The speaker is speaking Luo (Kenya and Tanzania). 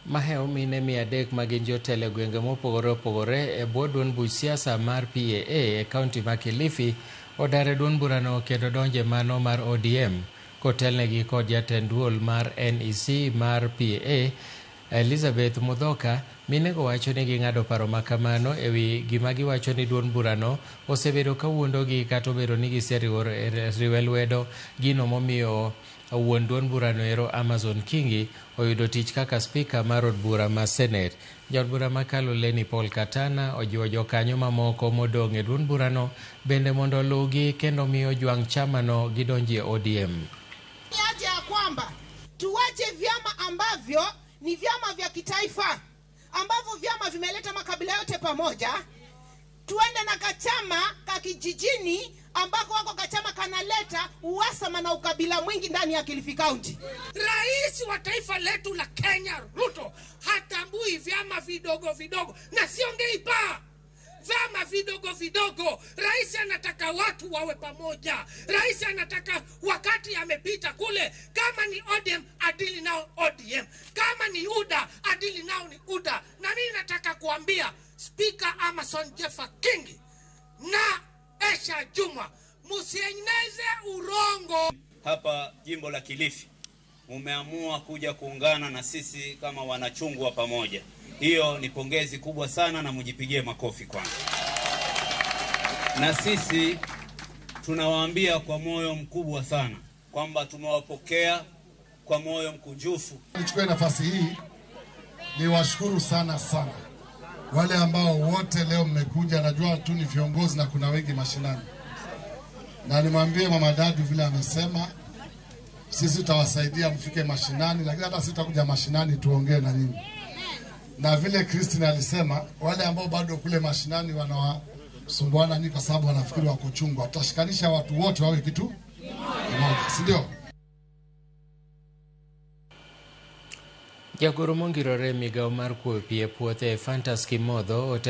Mahewo mine 300 ma gin jotelo e gwenge mopogore opogore e bwo duond buch siasa mar PAA e kaunti ma Kilifi odar e duond burano kendo donjo e mano mar ODM kotelnegi kod jatend duol mar NEC mar PAA Elizabeth Mudhoka. Minego wacho ni ging'ado paro ma kamano e wi gima giwacho ni duond burano osebedo ka wuondogi kata obedo ni giseriwe lwedo gino momiyo wuon duond burano ero Amazon Kingi oyudo tich kaka spika mar od bura ma Senate. Jaod bura ma Kaloleni Paul Katana ojiwo jokanyo mamoko modong' e duond burano bende mondo oluwgi kendo miyo jwang' chamano gidonjie ODM. Haja ya kwamba tuache vyama ambavyo ni vyama vya kitaifa ambavyo vyama vimeleta makabila yote pamoja, tuende na kachama ka kijijini ambako wako kachama kanaleta uhasama na ukabila mwingi ndani ya Kilifi County. Rais wa taifa letu la Kenya Ruto hatambui vyama vidogo vidogo, na siongei paa vyama vidogo vidogo. Rais anataka watu wawe pamoja. Rais anataka wakati amepita kule, kama ni ODM adili nao ODM, kama ni UDA adili nao ni UDA. Na mimi nataka kuambia Spika Amason Jeffa Kingi na Esha Juma, musieneze urongo. Hapa jimbo la Kilifi mumeamua kuja kuungana na sisi kama wanachungwa pamoja. Hiyo ni pongezi kubwa sana na mujipigie makofi kwanza. Na sisi tunawaambia kwa moyo mkubwa sana kwamba tumewapokea kwa moyo mkunjufu. Nichukue nafasi hii niwashukuru sana sana wale ambao wote leo mmekuja. Najua tu ni viongozi na kuna wengi mashinani, na nimwambie Mama Dadu vile amesema, sisi tutawasaidia mfike mashinani, lakini hata sisi tutakuja mashinani tuongee na nyinyi. Na vile Christine alisema, wale ambao bado kule mashinani wanawasumbuana nyinyi kwa sababu wanafikiri wako chungwa, tutashikanisha watu wote wawe kitu kimoja, si ndio? Jagoro mongirore e migawo mar kuoyo pi e puothe Ephantus Kimotho.